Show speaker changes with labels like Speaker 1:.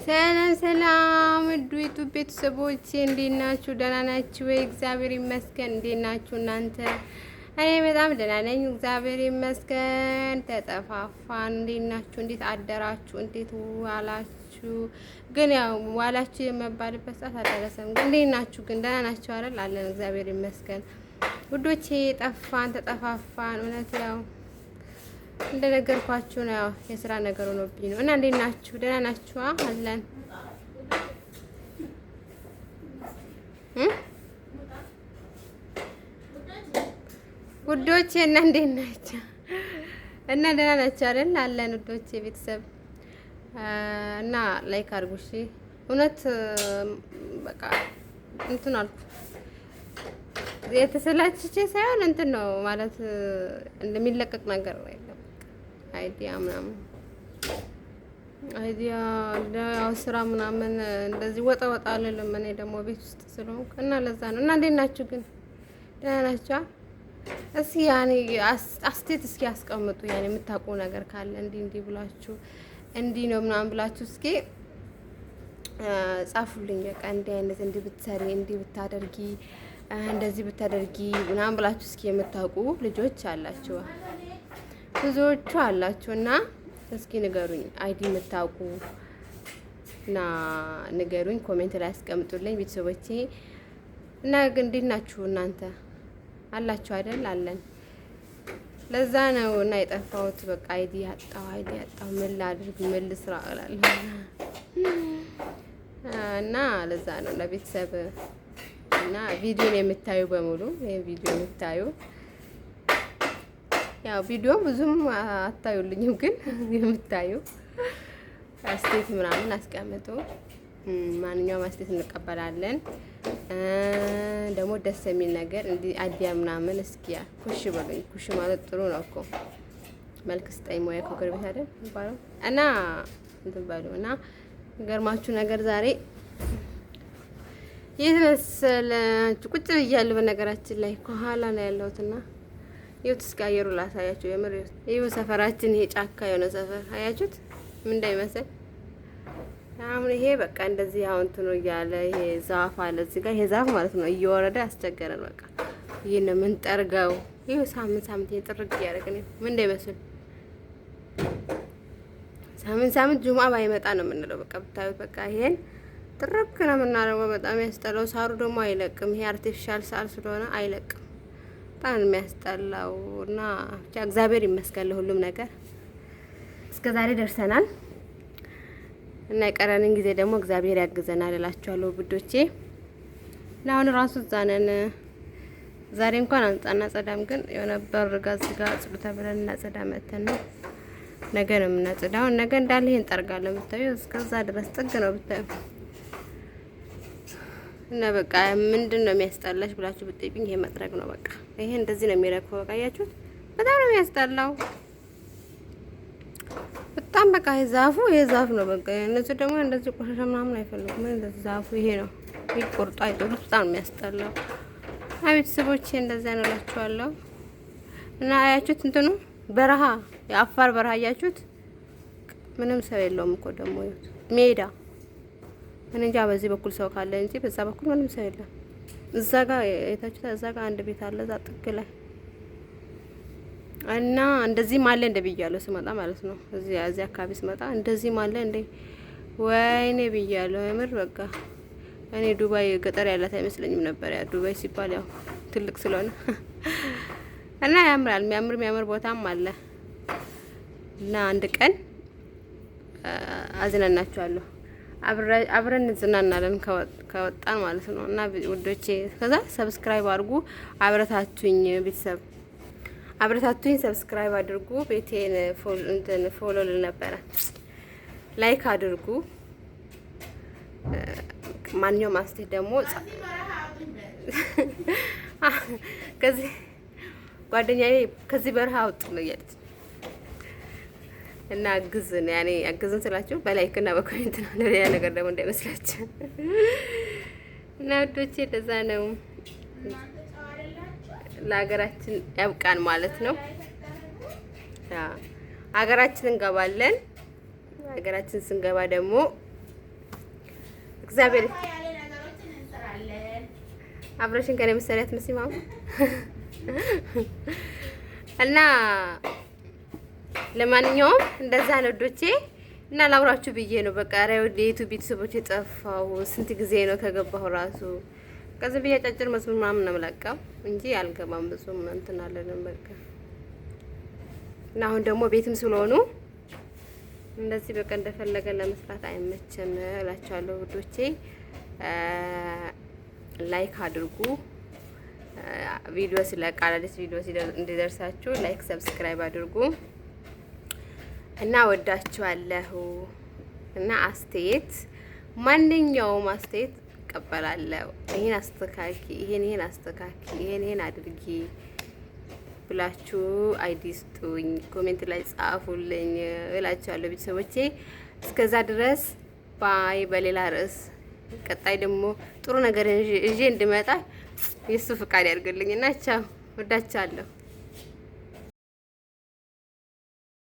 Speaker 1: ሰላም ሰላም ውድ YouTube ቤተሰቦቼ እንዴት ናችሁ? ደህና ናችሁ ወይ? እግዚአብሔር ይመስገን። እንዴት ናችሁ እናንተ? እኔ በጣም ደህና ነኝ፣ እግዚአብሔር ይመስገን። ተጠፋፋን። እንዴት ናችሁ? እንዴት አደራችሁ? እንዴት ዋላችሁ? ግን ያው ዋላችሁ የመባልበት ሰዓት አልደረሰም። ግን እንዴት ናችሁ? ግን ደህና ናችሁ አይደል? አለን፣ እግዚአብሔር ይመስገን። ውዶቼ ጠፋን፣ ተጠፋፋን። እውነት ያው እንደነገርኳችሁ ነው። ያው የስራ ነገር ሆኖብኝ ነው። እና እንዴት ናችሁ? ደህና ናችሁ? አለን። ውዶቼ እና እንዴት ናቸው? እና ደህና ናችሁ አይደል? አለን ውዶቼ ቤተሰብ እና like አድርጉ እሺ። እውነት በቃ እንትን አልኩ የተሰላችቼ ሳይሆን እንትን ነው ማለት እንደሚለቀቅ ነገር የለም። Idea ምናምን idea ያው ስራ ምናምን እንደዚህ ወጣ ወጣ አልልም። እኔ ደግሞ ቤት ውስጥ ስለሆንኩ እና ለዛ ነው። እና እንዴት ናችሁ ግን? ደህና ናችሁ? እስኪ ያኔ አስቴት እስኪ ያስቀምጡ ያኔ የምታውቁ ነገር ካለ እንዲህ እንዲህ ብላችሁ እንዲህ ነው ምናምን ብላችሁ እስኪ ጻፉልኝ። በቃ እንዲህ አይነት እንዲህ ብትሰሪ፣ እንዲህ ብታደርጊ፣ እንደዚህ ብታደርጊ ምናምን ብላችሁ እስኪ የምታውቁ ልጆች አላችሁ፣ ብዙዎቹ አላችሁ እና እስኪ ንገሩኝ። Idea የምታውቁ እና ንገሩኝ፣ comment ላይ አስቀምጡልኝ ቤተሰቦቼ። እና ግን እንዴት ናችሁ እናንተ አላችሁ አይደል? አለን። ለዛ ነው እና የጠፋሁት። በቃ idea አጣሁ፣ idea አጣሁ። ምን ላድርግ፣ ምን ልስራ እላለሁ እና ለዛ ነው ለቤተሰብ እና ቪዲዮን የምታዩ በሙሉ ይሄን ቪዲዮ የምታዩ ያው ቪዲዮ ብዙም አታዩልኝም፣ ግን የምታዩ አስተያየት ምናምን አስቀምጡ። ማንኛውም አስተያየት እንቀበላለን። ደግሞ ደስ የሚል ነገር እንዲህ idea ምናምን እስኪ ኩሽ በሉኝ። ኩሽ ማለት ጥሩ ነው እኮ መልክ ስጠኝ ሙያ ከጎረቤት አይደል የሚባለው እና እንትን በሉ እና ገርማችሁ ነገር ዛሬ የት መሰላችሁ ቁጭ ብያለሁ። በነገራችን ላይ ከኋላ ነው ያለሁትና ይኸውት እስኪ አየሩ ላሳያችሁ። የምር ይኸው ሰፈራችን ይሄ ጫካ የሆነ ሰፈር አያችሁት ምን እንዳይመስል። አሁን ይሄ በቃ እንደዚህ አሁን እንትኑ እያለ ይሄ ዛፍ አለ እዚህ ጋር ይሄ ዛፍ ማለት ነው እየወረደ ያስቸገረን። በቃ ይሄን ነው የምንጠርገው። ይኸው ሳምንት ሳምንት ይሄ ጥርግ እያደረግን ምን እንዳይመስል ሳምንት ሳምንት ጁምአ ባይመጣ ነው የምንለው። በቃ ብታዩት በቃ ይሄን ጥርግ ነው የምናደርገው። በጣም ያስጠላው። ሳሩ ደግሞ አይለቅም። ይሄ artificial ሳር ስለሆነ አይለቅም። በጣም የሚያስጠላው እና ብቻ እግዚአብሔር ይመስገን ለሁሉም ነገር እስከ ዛሬ ደርሰናል እና የቀረንን ጊዜ ደግሞ እግዚአብሔር ያግዘናል እላችኋለሁ ውዶቼ። እና አሁን ራሱ እዛ ነን። ዛሬ እንኳን አናጸዳም፣ ግን የሆነ በር ጋር እዚህ ጋር ጽዱ ተብለን እናጸዳ መተን ነው። ነገ ነው የምናጸዳው። ነገ እንዳለ ይሄን ጠርጋለን ብታዩ፣ እስከዛ ድረስ ጥግ ነው ብታዩ። እና በቃ ምንድን ነው የሚያስጠላሽ ብላችሁ ብትጠይቁኝ ይሄ መጥረግ ነው። በቃ ይሄ እንደዚህ ነው የሚረግፈው። በቃ አያችሁት፣ በጣም ነው የሚያስጠላው። በጣም በቃ ዛፉ ይሄ ዛፍ ነው። በቃ እነዚህ ደግሞ እንደዚህ ቆሻሻ ምናምን አይፈልጉም። እንደዚህ ዛፉ ይሄ ነው ይቆርጡ አይጥሉት። በጣም ነው የሚያስጠላው። ቤተሰቦቼ እንደዚያ ነው እላችኋለሁ። እና አያችሁት እንትኑ በረሃ የአፋር በረሃ አያችሁት። ምንም ሰው የለውም እኮ ደግሞ ሜዳ እኔ እንጃ በዚህ በኩል ሰው ካለ እንጂ በዛ በኩል ምንም ሰው የለም። እዛ ጋር የታችሁት እዛ ጋር አንድ ቤት አለ እዛ ጥግ ላይ እና እንደዚህም አለ እንደ ብያለሁ ስመጣ ማለት ነው። እዚህ እዚህ አካባቢ ስመጣ እንደዚህም አለ እንደ ወይኔ ብያለሁ። የምር በቃ እኔ ዱባይ ገጠር ያላት አይመስለኝም ነበር። ያ ዱባይ ሲባል ያው ትልቅ ስለሆነ እና ያምራል። የሚያምር የሚያምር ቦታም አለ እና አንድ ቀን አዝናናችኋለሁ። አብረን እንዝናናለን ከወጣን ማለት ነው። እና ውዶቼ ከዛ subscribe አድርጉ፣ አብረታቱኝ፣ ቤተሰብ አብረታቱኝ፣ subscribe አድርጉ። ቤቴን እንትን follow ነበረ like አድርጉ። ማንኛውም አስተያየት ደግሞ ከዚህ ጓደኛዬ ከዚህ በረሃ አውጥ ነው እያለች እና አግዝን ያኔ አግዝን ስላችሁ በ like እና በ comment ነው። ለሌላ ነገር ደግሞ እንዳይመስላችሁ። እና ውዶቼ እንደዛ ነው። ለሀገራችን ያብቃን ማለት ነው። ሀገራችን እንገባለን። ሀገራችን ስንገባ ደግሞ እግዚአብሔር
Speaker 2: ያለ ነገሮችን እንሰራለን።
Speaker 1: አብረሽን ከኔ ምሳሌ አትመስይም አሁን። እና ለማንኛውም እንደዛ ነው ዶቼ እና ላውራችሁ ብዬ ነው። በቃ ኧረ የ YouTube ቤተሰቦች የጠፋው ስንት ጊዜ ነው ከገባሁ ራሱ ከዚህ ብዬ አጫጭር መዝሙር ምናምን ነው የምለቀው እንጂ አልገባም ብዙም እንትን አለንም በቃ። እና አሁን ደግሞ ቤትም ስለሆኑ እንደዚህ በቃ እንደፈለገ ለመስራት አይመችም እላችኋለሁ ውዶቼ። Like አድርጉ። ቪዲዮ ስለቅ አዳዲስ ቪዲዮ እንዲደርሳችሁ like፣ subscribe አድርጉ እና ወዳችኋለሁ። እና አስተያየት ማንኛውም አስተያየት እቀበላለሁ። ይሄን አስተካኪ፣ ይሄን ይሄን አስተካኪ፣ ይሄን ይሄን አድርጊ ብላችሁ idea ስጡኝ፣ comment ላይ ጻፉልኝ እላችኋለሁ ቤተሰቦቼ። እስከዛ ድረስ bye። በሌላ ርዕስ ቀጣይ ደግሞ ጥሩ ነገር ይዤ እንድመጣ የሱ ፍቃድ ያድርግልኝና ቻው፣ ወዳችኋለሁ።